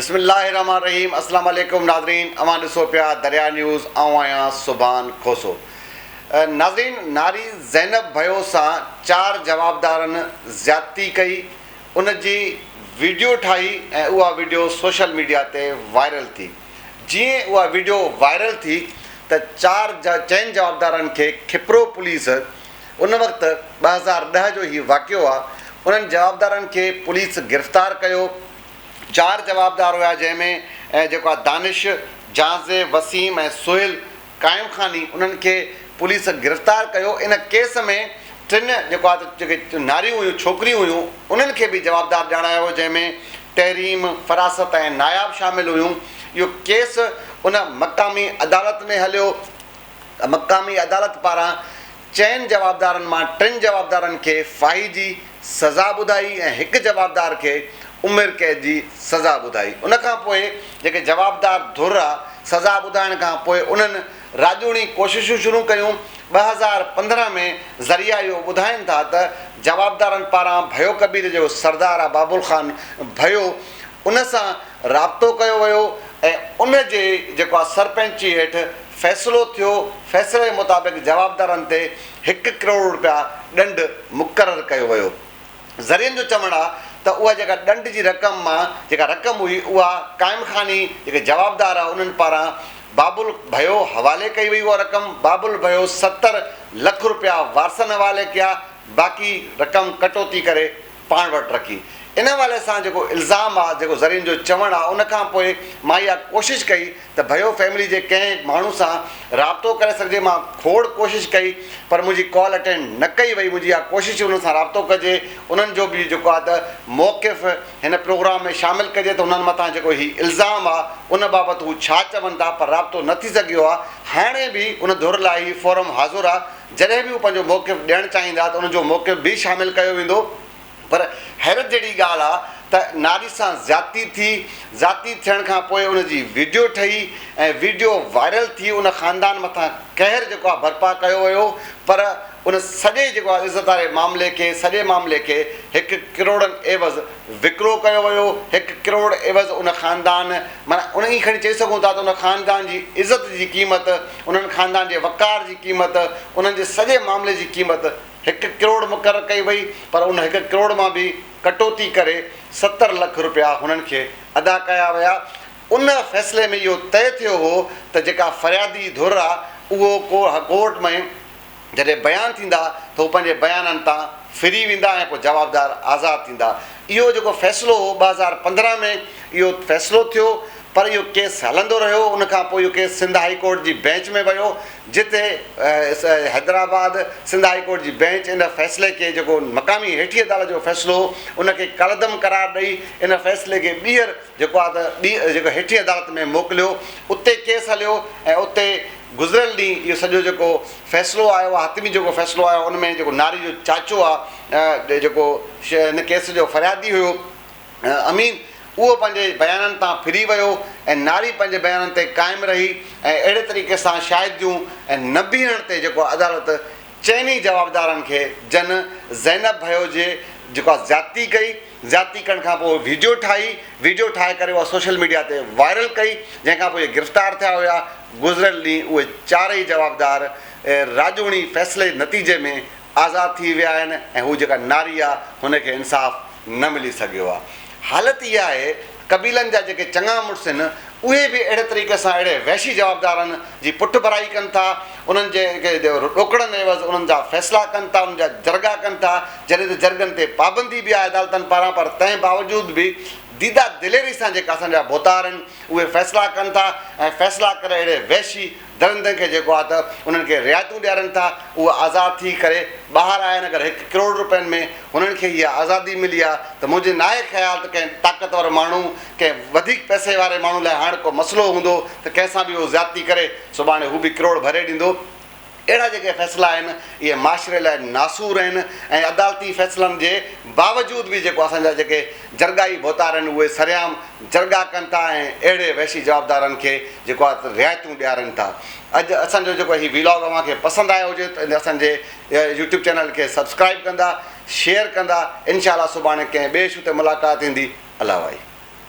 بسم الله الرحمٰن الرحيم اسلام عليڪم ناظرين اوهان ڏسو پيا دريا نيوز آئون آهيان سبحان کوسو ناظرين ناري زينب ڀيو سان چار جوابدارن زيادتي ڪئي ان جي ويڊيو ٺاهي ۽ اها ويڊيو سوشل ميڊيا تي وائرل ٿي جيئن اها ويڊيو وائرل ٿي ته چار چئن جوابدارن کي کپرو پوليس ان وقت 2010 جو هي واقعو آ انهن جوابدارن کي پوليس گرفتار ڪيو چار جوابدار هيا جنهن ۾ جيڪو آ دانش، جهانزيب، وسيم ۽ سهيل قائم خاني انهن کي پوليس گرفتار ڪيو ان ڪيس ۾ ٽن جيڪو آ ته جيڪي ناريون هيون ڇوڪريون هيون انهن کي به جوابدار ڄاڻايو ويو جنهن ۾ تحريم، فراست ۽ ناياب شامل هيون اهو ڪيس ان مقامي عدالت ۾ هليو مقامي عدالت پاران چئن جوابدارن مان ٽن جوابدارن کي ڦاهي جي سزا ٻڌائي ۽ هڪ جوابدار کي عمر قيد جي سزا ٻڌائي. ان کان پوء جيڪي جوابدار ڌر آ سزا ٻڌائڻ کان پوء انهن راڄوڻي ڪوششون شروع ڪيون. 2015 ۾ ذريعا اهو ٻڌائين ٿا ته جوابدارن پاران ڀيو قبيلي جو سردار آ بابل خان ڀيو ان سان رابطو ڪيو ويو ۽ ان جي جيڪو آ سرپئنچي هيٺ فيصلو ٿيو، فيصلي مطابق جوابدارن تي هڪ ڪروڙ رپيا ڏنڊ مقرر ڪيو ويو. ذريعن جو چوڻ آ ته اها جيڪا ڏنڊ جي رقم مان جيڪا رقم هئي اها قائم خاني جيڪي جوابدار آ انهن پاران بابل ڀيو حوالي ڪئي وئي اها رقم بابل ڀيو 70 لک رپيا وارثن حوالي ڪيا باقي رقم ڪٽوتي ڪري پاڻ وٽ رکي. ان حوالي سان جيڪو الزام آ، جيڪو ذريعن جو چوڻ آ، ان کان پوء مان اها ڪوشش ڪئي ته ڀيو فيملي جي ڪنهن ماڻهو سان رابطو ڪري سگهجي، مان کوڙ ڪوشش ڪئي پر منهنجي ڪال اٽينڊ نه ڪئي وئي، منهنجي اها ڪوشش انهن سان رابطو ڪجي، انهن جو به جيڪو آ ته موقف هن پروگرام ۾ شامل ڪجي ته انهن مٿان جيڪو هي الزام آ ان بابت هو ڇا چون ٿا پر رابطو نه ٿي سگهيو آ، هاڻي به ان ڌر لاء هي فورم حاضر آ. جڏهن به هو پنهنجو موقف ڏيڻ چاهيندا ته ان جو موقف به شامل ڪيو ويندو پر حيرت جهڙي ڳالهه آ ته ناري سان زيادتي ٿي، زيادتي ٿيڻ کان پوء ان جي وڊيو ٺهي ۽ وڊيو وائرل ٿي ان خاندان مٿان قهر جيڪو آ برپا ڪيو ويو پر ان سڄي جيڪو آ عزت واري معاملي کي سڄي معاملي کي هڪ ڪروڙن عيوض وڪرو ڪيو ويو، هڪ ڪروڙ عيوض ان خاندان معنيٰ ان ائين کڻي چئي سگهون ٿا ته ان خاندان جي عزت جي قيمت، انهن خاندان جي وقار جي قيمت، انهن جي سڄي معاملي جي قيمت هڪ ڪروڙ مقرر ڪئي وئي پر ان هڪ ڪروڙ مان به ڪٽوتي ڪري 70 لک رپيا هنن کي ادا ڪيا ويا. ان فيصلي ۾ اهو طئي ٿيو هو ته جيڪا فريادي ڌر آ اهو ڪورٽ ۾ جڏهن بيان ٿيندا ته هو پنهنجي بيانن تان ڦري ويندا ۽ پوء جوابدار آزاد ٿيندا. اهو جيڪو فيصلو هو 2015 ۾ اهو فيصلو ٿيو پر اهو ڪيس هلندو رهيو ان کان پوء اهو ڪيس سنڌ هائي ڪورٽ جي بينچ ۾ ويو جتي حيدرآباد سنڌ هائي ڪورٽ جي بينچ ان فيصلي کي جيڪو مقامي هيٺين عدالت جو فيصلو هو ان کي ڪالعدم قرار ڏئي ان فيصلي کي ٻيهر جيڪو آهي ته ٻي جيڪو هيٺين عدالت ۾ موڪليو اتي ڪيس هليو ۽ اتي گذريل ڏينهن اهو سڄو جيڪو فيصلو آيو آهي حتمي جيڪو فيصلو آيو ان ۾ جيڪو ناري جو چاچو آهي جيڪو هن ڪيس جو فريادي هيو امين اهو پنهنجي بيانن تان ڦري ويو ۽ ناري پنهنجي بيانن تي قائم رهي ۽ اهڙي طريقي سان شاهديون نه بيهڻ تي جيڪو عدالت چئني جوابدارن کي جن زينب ڀيو جي جيڪو آهي زيادتي ڪئي، زيادتي ڪرڻ کان پوء ويڊيو ٺاهي، ويڊيو ٺاهي ڪري اها سوشل ميڊيا تي وائرل ڪئي، جنهن کان پوء اهي گرفتار ٿيا هيا، گذريل ڏينهن اهي چارئي جوابدار راڄوڻي فيصلي جي نتيجي ۾ آزاد ٿي ويا آهن ۽ هو جيڪا ناري آهي هن کي انصاف نه ملي سگهيو آهي. حالت اها آهي قبيلن جا جيڪي چڱا مڙس آهن اهي به اهڙي طريقي سان اهڙي وحشي جوابدارن جي پٺڀرائي ڪن ٿا، انهن جي ڏوڪڙن عيوض انهن جا فيصلا ڪن ٿا، انهن جا جرڳا ڪن ٿا، جڏهن ته جرڳن تي پابندي به آهي عدالتن پاران پر تنهن باوجود به ديده دليري سان جيڪا اسان جا ڀوتار آهن اهي فيصلا ڪن ٿا ۽ فيصلا ڪري اهڙي وحشي درندن کي جيڪو آهي ته انهن کي رعايتون ڏيارين ٿا، اهي آزاد ٿي ڪري ٻاهر آيا آهن، اگر هڪ ڪروڙ روپين ۾ هنن کي اها آزادي ملي آهي ته منهنجي ناهي خيال ته ڪنهن طاقتور ماڻهو ڪنهن وڌيڪ پئسي واري ماڻهو لاء هاڻ ڪو مسئلو هوندو ته ڪنهن سان به اهو زيادتي ڪري سڀاڻي هو به ڪروڙ ڀري ڏيندو. اهڙا جيڪي فيصلا آهن اهي معاشري لاء ناسور آهن ۽ عدالتي فيصلن جي باوجود به جيڪو اسان جا جيڪي جرڳائي ڀوتار آهن اهي سرعام جرڳا ڪن ٿا ۽ اهڙي وحشي جوابدارن کي جيڪو آهي ته رعايتون ڏيارين ٿا. اڄ اسان جو جيڪو هي ويلاگ اوهان کي پسند آيو هجي ته اسان جي يوٽيوب چينل کي سبسڪرائب ڪندا شيئر ڪندا انشاء الله سڀاڻي ڪنهن ٻئي اشو تي ملاقات ٿيندي الله وائي.